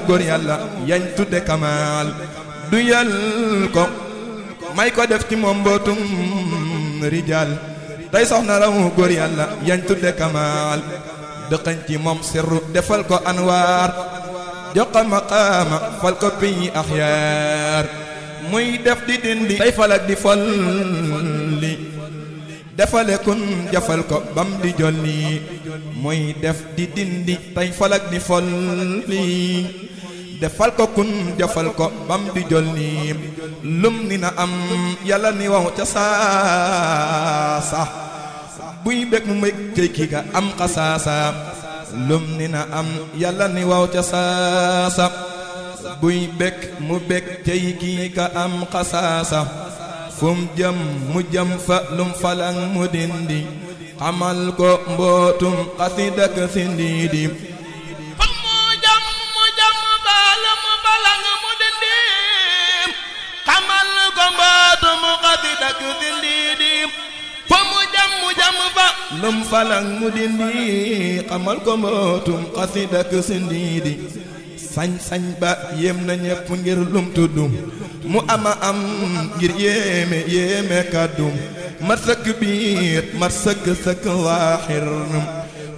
góor yàlla yañ tudde kamaal du yal ko may ko def ci moom mbootum rijaal tey soxna raw góor yàlla yañ tudde kamaal dëqañ ci moom sirru defal ko anwaar jox ko maqaama fal ko piyi axyaar muy def di dindi tey falak di folli defale kun jafal ko bam di jolli muy def di dindi tey falak di folli defal ko kun jafal ko bam di jolli lum ni na am yàlla ni waw ca saasa buy bég mu mbég cey kii ga am xasaasa lum ni na am yàlla ni waw ca saasa buy bég mu bég cey kii ka am xasaasa fum jëm mu jëm fa lum falang mu dindi xamal ko mbootum xasidak sindiidi fum mu jëm fa lum falang mu dindi xamal ko mbootum xasidak sindiidi fum mu jëm fa lum falang mu dindi xamal ko mbootum xasidak sindiidi sañ-sañ ba yéem na ñépp ngir lum tuddum mu ama am ngir yéeme kàddum mat sëkk biir mat sëkk waaxir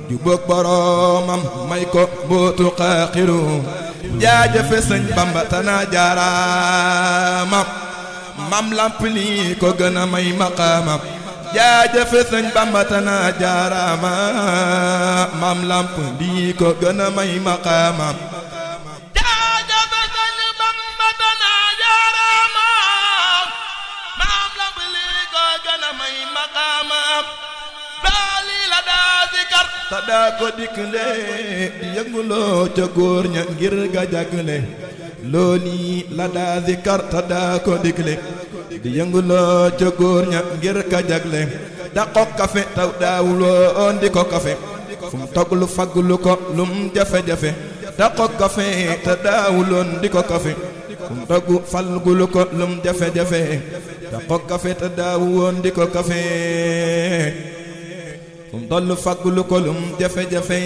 jubóog boroomam may ko bootu xaaxiru jaajëfe sëñ Bamba tana jaaraama mam lamp lii ko gën a may maqaama jaajëfe sëñ Bamba tana jaaraama mam lamp lii ko gën a may maqaama ta daa ko dikkle di yënguloo ca góor ña ngir ga jagle looli la daa zikar ta daa ko dikkle di yënguloo ca góor ña ngir ga jagle da ko kafe taw daawuloo ndi ko kafe fu mu togg lu fagglu ko lum jafe-jafe da ko kafe ta daawuloo ndi ko kafe fu mu togg falgulu ko lum jafe-jafe da ko kafe ta daawuloo ndi ko kafe fum tollu faggulu ko lum jafe-jafe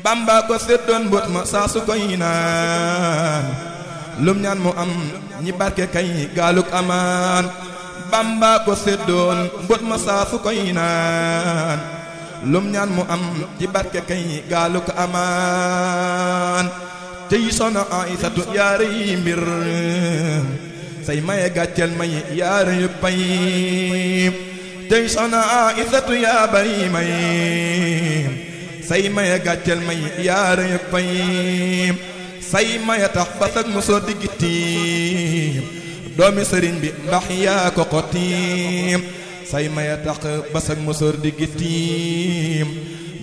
Bamba ko seddoon mbóot ma saa su koy naan lum ñaan mu am ñi barke kay gaaluk amaan Bamba ko seddoon mbóot ma saa su koy naan lum ñaan mu am ci barke kay gaaluk amaan tey soxna Aysatu yaare yi mbir say maye gàcceel may yaare yu pay tey soxna Aysatu yaa bari may say maya gàcceel may yaara yu pay say maya tax basak mosoo diggitiim doomi sëriñ bi ndax yaa ko xottiim say maya tax basak mosoo diggitiim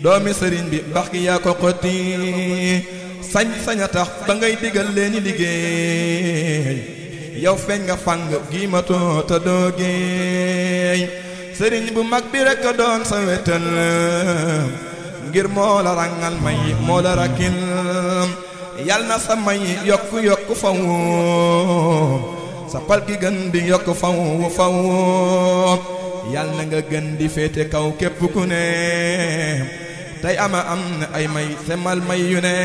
doomi sëriñ bi ndax yaa ko xottiim sañ-saña tax ba ngay digal leeni liggéey yow feeñ nga fang gi ma too ta doogéey sëriñ bu mag bi rekk doon sa wetal ngir moo la rangal may moo la rakkil yal na sa may yokk faw sa pal gi gën di yokk faw yal na nga gën di féete kaw képp ku ne tey am na ay may semal may yu ne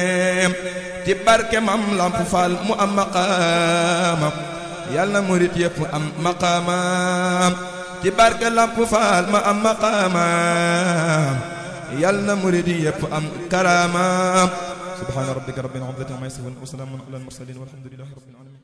ci barke mam Lamp Fall mu am maqaama yal na murit yépp am maqaama ci barke Lamp Fall ma am maqaama yal na murid yépp am karaama subhaana rabbika rabbil izzati amma yasifuun wa salaamun alal mursaliin walhamdulillahi rabbil aalamiin